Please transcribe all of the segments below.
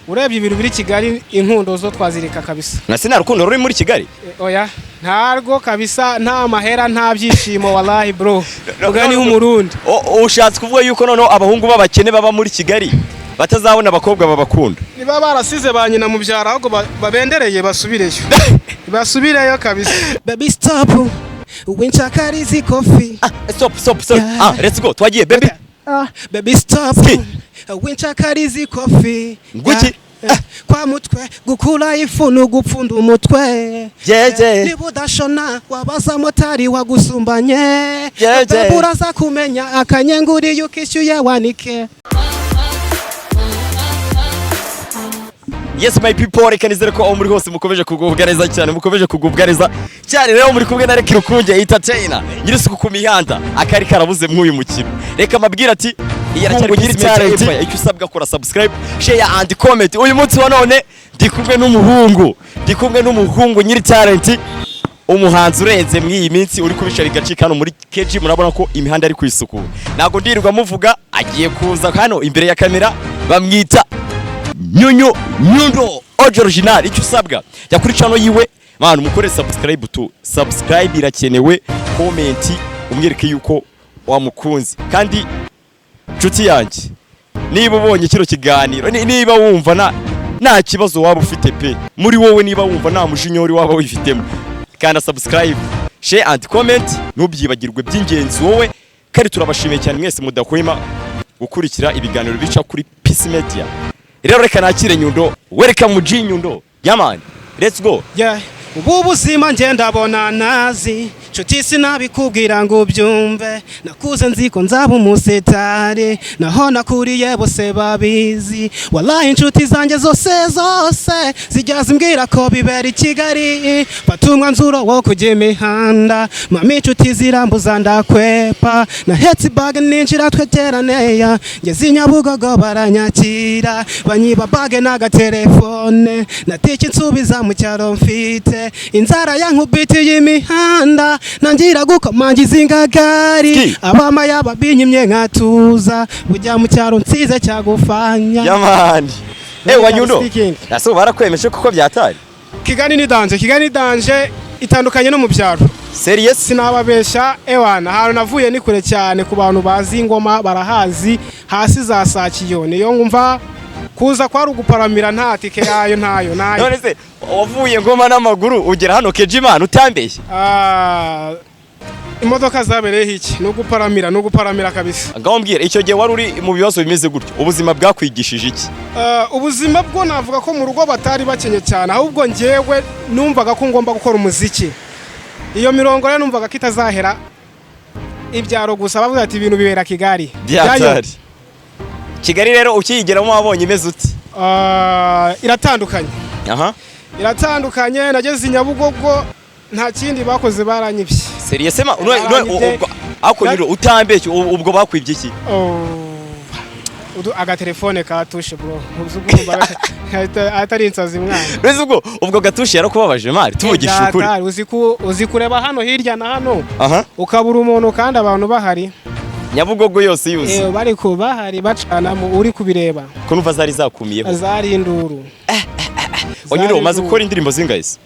Urebye ibintu biri Kigali, inkundo zo twazirika kabisa. Nka se nta rukundo ruri muri Kigali? Oya, ntarwo kabisa, nta mahera, nta byishimo, wallahi bro. No, mugani no, w'Umurundi. Ushatse kuvuga yuko noneho abahungu b'abakene baba muri Kigali batazabona abakobwa babakunda? Niba barasize ba nyina mu byaro, ahubwo babendereye basubireyo, basubireyo kabisa. Baby, stop, winshakarizi coffee. Ah, stop, stop, stop. Yeah. Ah, let's go, twagiye, baby. Ah, baby, stop. Ski. Winshakarizi coffee. Ngwiki? Yeah. Kwa mutwe gukura ifu n'ugupfunda umutwe. Yeah. Niba udashona, wabaza motari wagusumbanye. Yeah. Baby, uraza kumenya akanyenguriye ukishyuye wanike. Yes, my people, reka nizere ko aho muri hose mukomeje kugubwa neza cyane, mukomeje kugubwa neza cyane. Rero muri kumwe na Reka Rukunge Entertainer, nyir'isuku ku mihanda, akari karabuze mw'uyu mukino. Reka mabwira ati iyi aracyari nyiri talent, icyo usabwa, kora subscribe, share and comment. Uyu munsi wa none ndi kumwe n'umuhungu, ndi kumwe n'umuhungu nyiri talent, umuhanzi urenze mw'iyi minsi, uri kubisha bigacika hano muri KG. Murabona ko imihanda ari kwisuku, ntabwo ndirirwa muvuga, agiye kuza hano imbere ya kamera. Bamwita Nyunyu Nyundo OG Original. Icyo usabwa, jya kuri channel yiwe man, mukore subscribe tu, subscribe irakenewe, comment umwereke yuko wamukunze. Kandi nshuti yanjye, niba ubonye kino kiganiro, niba wumva nta kibazo waba ufite pe muri wowe, niba wumva nta mujinyori waba wifitemo, kanda subscribe, share and comment, ntubyibagirwe, by'ingenzi wowe. Kandi turabashimiye cyane mwese mudahwema gukurikira ibiganiro bica kuri Peace Media. Rero reka nakire Nyundo. Welcome G Nyundo. Yeah man, let's go. Yeah. Ubu buzima njye ndabona nazi, nshuti, sinabikubwira ngo ubyumve. Nakuze nzi ko nzaba umusitari, naho nakuriye bose babizi. Wallahi, inshuti zanjye zose zose zijya zimbwira ko bibera i Kigali. Fata umwanzuro wo kujya imihanda, mama, inshuti zirambuza ndakwepa. Nahetse ibag ninjira twegerane, ngeze i Nyabugogo baranyakira, banyiba bag n'agatelefone. Natike nsubiza mu cyaro, mfite inzara yankubitiye imihanda, nangira gukomangiza ingagari. Ski. Abama yaba binyimye nkatuza, bujya mu cyaro nsize cyagufanya. Yeah man. Eh, wa Nyundo. Speaking. Ese barakwemeje kuko byatari? Kigali ni danger, Kigali ni danger, itandukanye no mu byaro. Serious? Sinababesha, ewana, ahantu navuye ni kure cyane. Ku bantu bazi ingoma barahazi, hasi za Sakiyo niyo ngumva kuza kwari uguparamira, nta tike yayo, ntayo, ntayo. None se wavuye Ngoma n'amaguru ugera hano KG man, utambeshye? Ah, imodoka zabereyeho iki? Ni uguparamira, ni uguparamira kabisa. Ngaho mbwira, icyo gihe wari uri mu bibazo bimeze gutyo, ubuzima bwakwigishije iki? Ubuzima bwo navuga ko mu rugo batari bakenye cyane, ahubwo njyewe numvaga ko ngomba gukora umuziki. Iyo mirongo rero numvaga ko itazahera ibyaro gusa, bavuga ati ibintu bibera Kigali. Byatari Kigali rero, ukiyigeramo wabonye imeze uti? Iratandukanye. Iratandukanye. Nageze i Nyabugogo nta kindi bakoze, baranyibye. Serious ma? Baranyibye. Ubwo ako Nyundo, utambeshye, ubwo bakwibye iki? Oh, agatelefone ka touche bro, uzi urumva atari insazi mwana. Mbese ubwo gatushe yarakubabaje mari, tuvugisha ukuri? Byatari, uzi kureba hano hirya na hano ukabura umuntu kandi abantu bahari. Nyabugogo yose yuzuye. Bari ku bahari bacana mu uri kubireba. Ko numva zari zakumiyeho? Zari induru. Wanyundo, Zari umaze induru. gukora indirimbo zingahe se?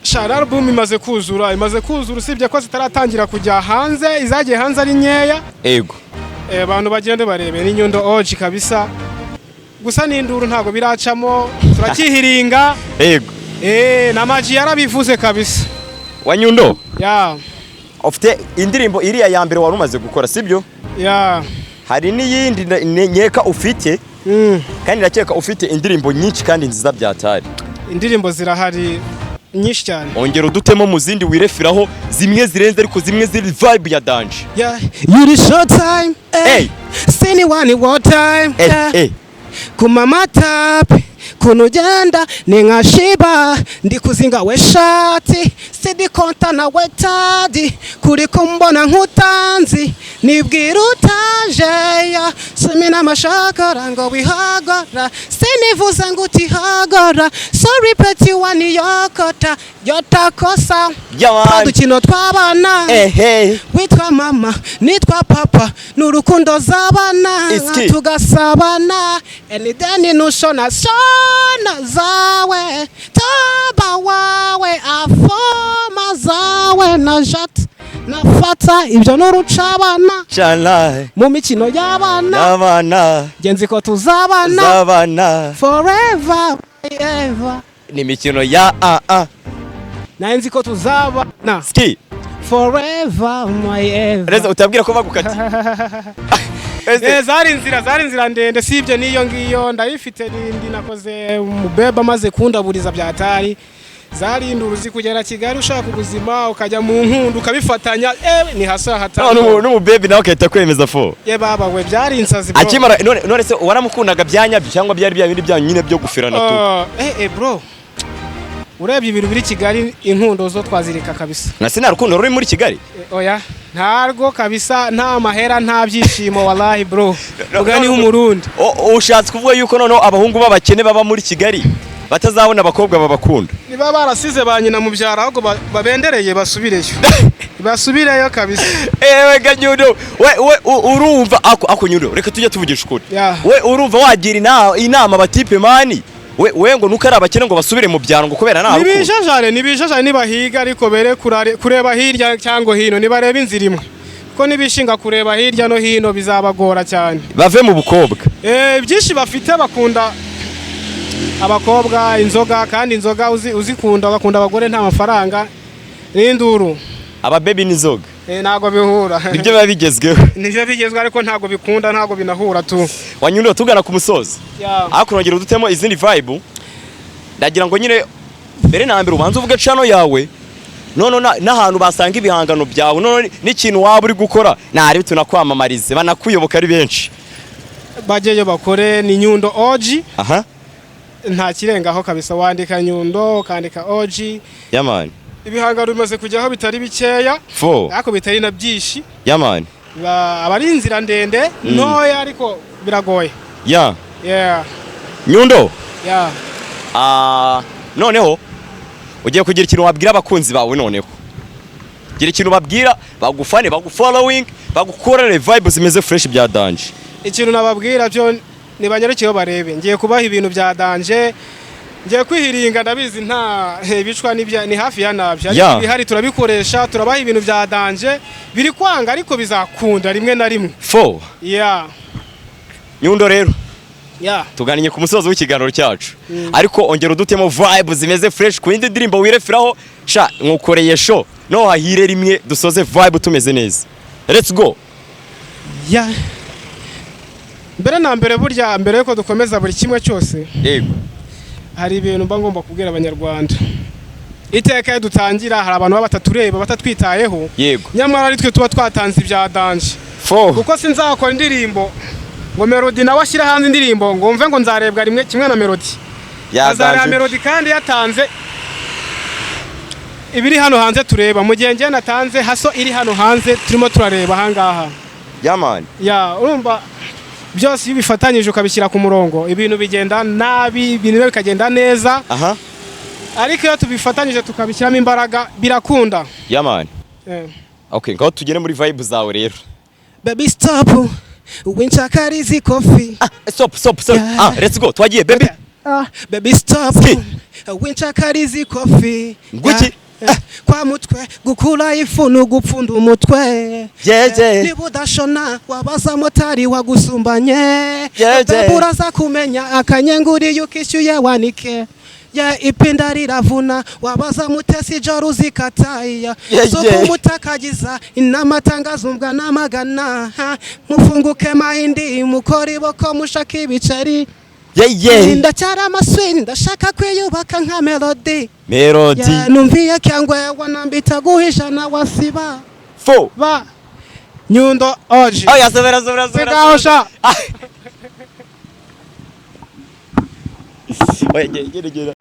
Shara, album imaze kuzura, imaze kuzura, usibye ko zitaratangira kujya hanze, izagiye hanze ari nkeya. Abantu bagende barebe, ni Nyundo OG kabisa. Gusa n'induru ntabwo biracamo, turakihiringa. Na Maji yarabivuze kabisa. Wanyundo, ya. Ufite indirimbo iriya ya mbere wari umaze gukora, sibyo? Ya. Hari n'iyindi nkeka ufite, kandi ndakeka ufite indirimbo nyinshi kandi nziza byatari. Indirimbo zirahari nyinshi cyane. Ongera udutemo mu zindi wirefiraho, zimwe zirenze ariko zimwe ziri vibe ya danger. Yeah, you the short time, eh. Hey. Sini wani war time, Eh. yeah. Eh. Kumama tap. Kuntu ugenda ni nka shiba, ndi kuzinga we shati, sidi konta na we tadi, kuri kumbona nkutanzi, nibwira utajeya, sumi n'amashakara ngo wihagora, sinivuze ngo utihagora, sorry peti waniyokota, yotakosa. Yeah man. Dukino tw'abana. Ehe. Witwa mama nitwa papa ni urukundo z'abana. Iski. Tugasabana enideni nushona shona zawe toba wawe afoma zawe na jat nafata ibyo n'urucabana. Chala. Mu mikino y'abana. Y'abana. Genzi ko tuzabana. Z'abana. Forever ever. Ni imikino ya a a. Nari nzi ko tuzabana. Ski. Forever my ever. Reza utabwira ko bagukatiye. Zari inzira ndende, sibyo? N'iyo ngiyo ndayifite n'indi nakoze umubeba amaze kundaburiza byatari zari induru zikugera Kigali ushaka ubuzima ukajya mu nkundu ukabifatanya, ni hasa hatari. N'umubebi nawe agahita kwemeza fo. Ye baba we, byari insazi bro. Akimara none se waramukundaga bya nyabyo cyangwa byari bya bindi byanyu nyine byo gufirana tu? Bro, urebye ibintu biri Kigali, inkundo zo twazirika kabisa. Nka se nta rukundo ruri muri Kigali? Oya, ntarwo kabisa, nta mahera nta byishimo, wallahi bro, mugani No, w'Umurundi. Ushatse kuvuga yuko noneho abahungu b'abakene baba muri Kigali batazabona abakobwa babakunda? Niba barasize ba nyina mu byaro, ahubwo babendereye basubireyo, basubireyo kabisa. Ewe ga Nyundo, we urumva ako Nyundo, reka tujye tuvugisha ukuri. We urumva wagira inama abatipe man we ngo nuko ari abakene ngo basubire mu byaro ngo kubera nta rukundo? Nibijajare, nibijajare, nibahiga ariko bere kureba hirya cyangwa hino, nibareba inzira imwe, kuko nibishinga kureba hirya no hino bizabagora cyane. Bave mu bukobwa. Byinshi bafite, bakunda abakobwa, inzoga, kandi inzoga uzikunda ugakunda abagore nta mafaranga n'induru. Ababebi n'inzoga. Ntabwo bihura. Nibyo biba bigezweho. Nibyo bigezweho, ariko ntabwo bikunda, ntabwo binahura tu. Wanyundo, tugana ku musozo. Yeah. Ariko urongera udutemo izindi vibe. Ndagira ngo nyine mbere na mbere ubanze uvuge channel yawe, none n'ahantu basanga ibihangano byawe, none n'ikintu waba uri gukora ntari tunakwamamarize banakuyoboka ari benshi. Bajyeyo bakore, ni Nyundo OG. Aha. Nta kirengaho kabisa, wandika Nyundo ukandika OG. Yeah man. Ibihangano bimaze kujyaho bitari bikeya. Fo. Ariko bitari na byinshi. Yeah man. Aba ari inzira ndende ntoya, ariko biragoye. Yeah. Nyundo. Yeah. Ah, noneho ugiye kugira ikintu wabwira abakunzi bawe, noneho gira ikintu babwira bagufane, bagufollowing, bagukorere vibe zimeze fresh bya danger. Ikintu nababwira byo, nibanyarukiyeho barebe, ngiye kubaha ibintu bya danger, ngiye kwihiringa, ndabizi nta ibicwa n'ibya ni hafi ya nabyo, ariko ibihari turabikoresha, turabaha ibintu bya danger, biri kwanga ariko bizakunda rimwe na rimwe. Fo. Yeah. Nyundo rero, tuganiye ku musozo w'ikiganiro cyacu, ariko ongera udutemo vibe zimeze fresh ku yindi ndirimbo wireferaho sha nkukoreye show no hahire rimwe dusoze vibe tumeze neza. Let's go. Yeah. Mbere na mbere, burya mbere yuko dukomeza buri kimwe cyose, hari ibintu mba ngomba kubwira Abanyarwanda. Iteka iyo dutangira hari abantu baba batatureba, batatwitayeho, nyamara ari twe tuba twatanze ibya danger. Fo. Kuko sinzakora indirimbo ngo Melody nawe ashyire hanze indirimbo ngo mve ngo nzarebwa rimwe kimwe na Melody. Ya Azareba danger. Melody kandi yatanze ibiri hano hanze tureba, mu gihe njye natanze haso iri hano hanze turimo turareba ahangaha. Yeah man. Ya, urumva byose iyo ubifatanyije ukabishyira ku murongo, ibintu bigenda nabi, ibintu bikagenda neza. Ariko iyo tubifatanyije tukabishyiramo imbaraga birakunda. Yeah man. Okay, ngaho tugere muri vibe zawe rero. Baby stop, winshakarizi kofi. Ah, stop, stop, stop. Yeah. Ah, let's go, twagiye baby. Ah, baby stop. Ski. Winshakarizi kofi. Nguki? Yeah. Kwa mutwe gukura ifu nugupfunda umutwe. Yeah. Niba udashona wabaza motari wagusumbanye. Yeah. Baby uraza kumenya akanyenguriye ukishyuye wanike. Yeah, ipinda riravuna wabaza Mutesi joro uzikataya. So kumutakagiza inama tangazumbwa n'amagana. Ha, mufunguke mahindi mukore iboko mushaka ibiceri. Ndacyari amaswini, ndashaka kwiyubaka nka Melody. Melody. Yeah, numviye cyangwa wanambita guhisha na wasiba. Fo. Ba Nyundo OG. Oh ya, sobera, sobera, sobera. Sigaho sha. Ah. Oya, gera gera gera.